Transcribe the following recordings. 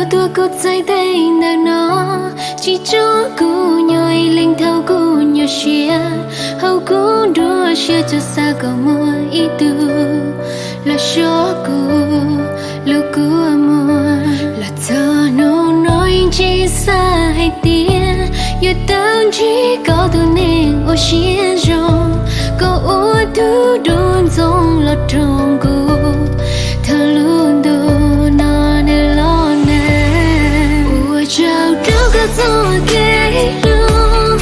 Tuaj kuv txhais tes ntawm no, tsis tso kuv nyob ib leeg thaum kuv nyuaj siab, hauv kuv nruab siab tsuas xav kom muaj ib tug los soj kuv lub kua muag. Los txog hnub no yeej tsis xav hais tias yuav tau ntsib koj tus neeg ua siab zoo, koj ua tus dub ntxoov los rau kuv thaum lub ntuj no nws los nag. Ua tsaug rau koj txoj kev hlub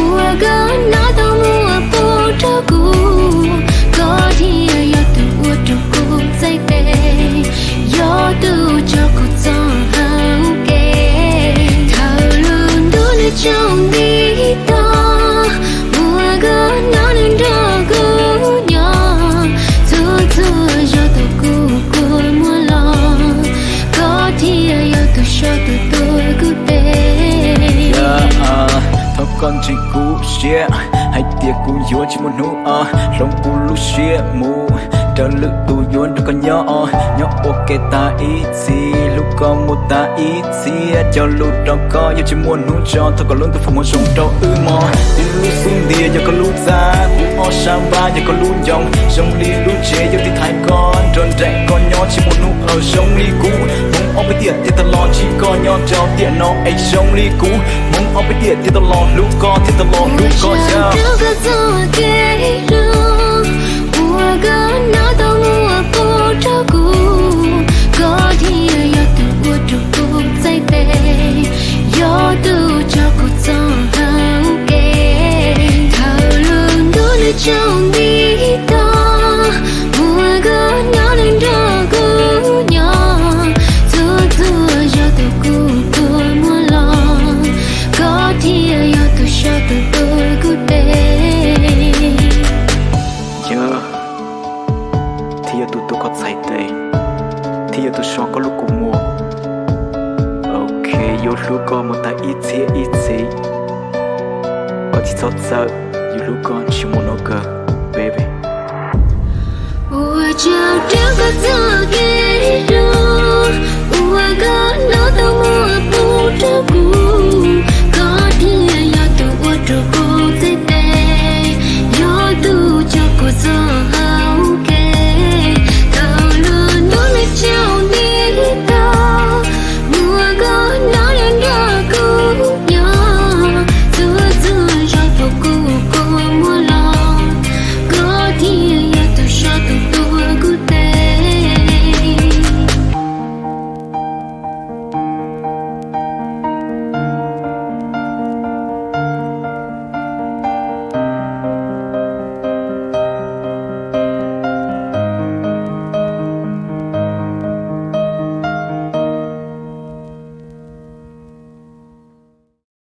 uas koj noj tau muab pub rau kuv, koj thiaj yog tus ua rau kuv txhais tes, yog tus tso kuv txog hauv kev. Thaum lub ntuj nws tsaus nti to, uas koj nyob nws nrog kuv nyob, txhua txhua zaus tus kuv kua muag los, koj thiaj yog tus soj tus tuav kuv tes. Thov koj ntseeg kuv siab hais tias kuv yuav tsis muaj hnub hloov kuv lub siab mus raws lwm tus yuav nrog koj nyob, nyob ua ke tas ib txhis, hlub koj mus tas ib txhis, cog lus rau koj yuav tsis muaj hnub tso, thov kom lub ntuj foom hmoov zoo rau wb mog. Kuv lub xub ntiag yog koj lub txaj, kuv ob sab npab yog koj lub ncoo, zoo li lub tsev yuav tiv thaiv koj, nrog nraim koj nyob tsis muaj hnub qaug. Zoo li kuv hmoov ob peb tiam thiaj tau los ntsib koj nyob rau tiam no, es zoo li kuv hmoov ob peb tiam thiaj tau los hlub koj, thiaj tau los hlub koj. Ua tsaug rau koj txoj kev hlub uas koj noj tau muab pub rau kuv, koj thiaj yog tus ua rau kuv txhais tes, yog tus tso kuv txog hauv kev. Thaum lub ntuj nws tsaus nti to, uas koj nyob nws nrog kuv nyob, txhua txhua zaus tus kuv kua muag los, koj thiaj yog tus soj tus tuav kuv tes. Yog, thiaj yog tus tuav koj txhais tes, thiaj yog tus soj koj lub kua muag. Ok, yuav hlub koj mus tas ib txhiab ib txhis, koj tsis txhob txhawj, yuav hlub koj tsis muaj hnub kawg, baby. Ua tsaug rau koj txoj kev hlub